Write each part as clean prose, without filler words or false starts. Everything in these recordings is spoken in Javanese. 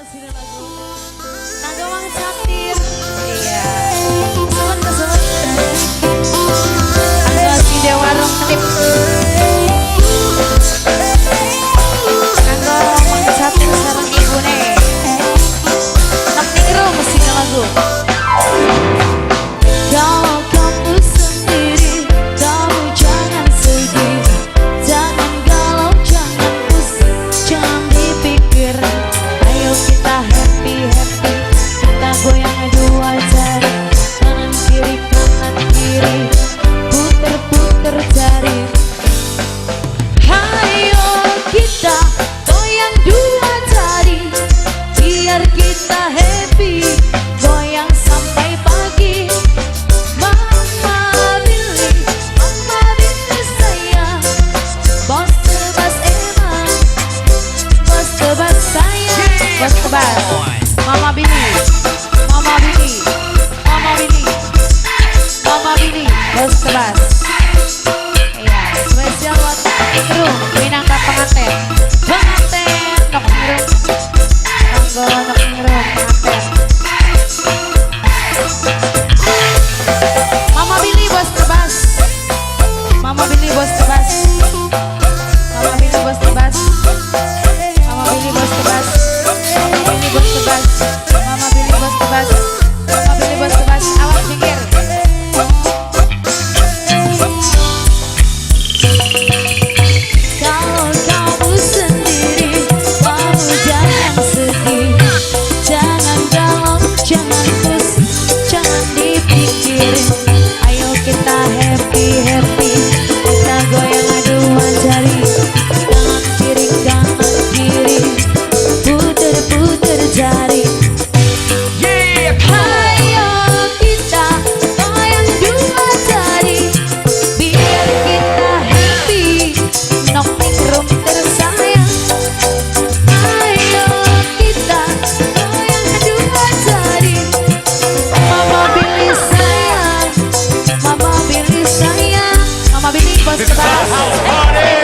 sini lagu. Kanggo Mang Satir. Iya. Kesuwun, kesuwun. Kanggo Sinde Warung Ketip. Kanggo Mang Satir sareng ibune. Nok ningrum sini lagu. Kalau kamu sendiri, kamu jangan sedih, jangan galau, jangan pusing, jangan dipikir. Ayo kita happy happy, kita goyang dua jari, kanan kiri, puter puter jari. Ayo kita goyang dua jari, biar kita happy, goyang sampai pagi. Mama Billy sayang, bos tebas emang, bos tebas sayang, bos tebas. Mama Billy, Mama Billy, Mama Billy, Mama Billy, bos tebas. Iya, spesial buat Ingrum, minangka pengantin. Pengantin, nok Ingrum, kanggo nok Ingrum pengantin. Mama Billy bos tebas. Mama Billy bos tebas. Mama Billy bos tebas. Mama Billy bos tebas. Mama Billy bos tebas. Mama Billy bos tebas. Mama Billy bos tebas. Awas minggir. Kalau kamu sendiri, kamu jangan sedih, jangan galau, jangan pusing, jangan dipikirin. Ayo kita happy happy, kita goyang dua jari, kanan kiri, puter puter jari. Yeah, come on. Ayo kita goyang dua jari, biar kita happy, nok room tersayang. Ayo kita goyang dua jari, Mama Billy sayang, Mama Billy sayang, Mama Billy bos This is our tebas. House party.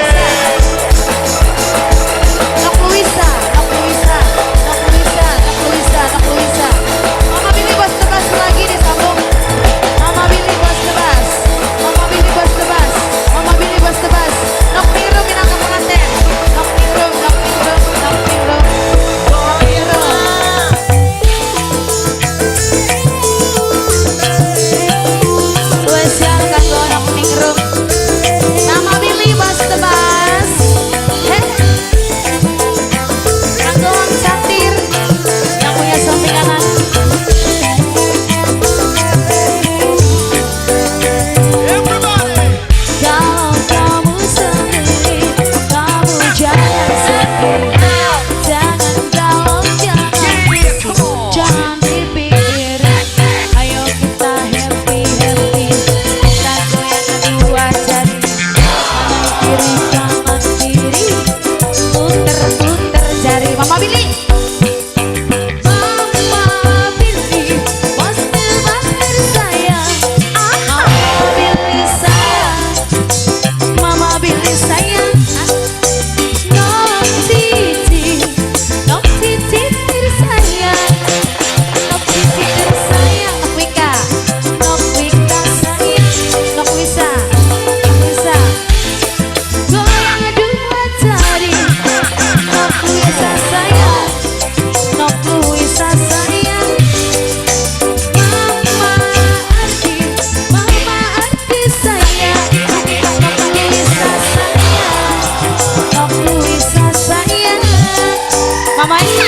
Nok Luisa, Nok Luisa, Nok Luisa, Nok Luisa, Nok Luisa. Mama Billy bos tebas lagi disambung. Mama Billy bos tebas, Mama Billy bos tebas, Mama Billy bos tebas. Nok Ningrum minangka pengantin. Nok Ningrum, Nok Ningrum, Nok Ningrum, Nok Ningrum. Spesial kanggo Nok Ningrum. Mama Billy bos tebas. Heh. Kanggo Mang Satir yang punya samping kanan. Everybody. Kalau kamu sendiri, kamu jangan sedih, jangan galau, jangan Yeah, come on. jangan dipikirin. Ayo kita happy happy, kita goyang dua jari, kanan kiri, puter puter jari. Mama Billy. Mama Billy, bos tebas tersayang. Mama Billy sayang, Mama Billy sayang. Nok Cici, Nok Cici tersayang, Nok Cici tersayang. Nok Wika, Nok Wika sayang, Nok Wisa, Nok Wisa. Goyang dua jari, Nok Wisa sayang, Nok Luisa sayang. Mama Ardi, Mama Ardi sayang, Nok Luisa sayang, Nok Luisa sayang. Mama ini.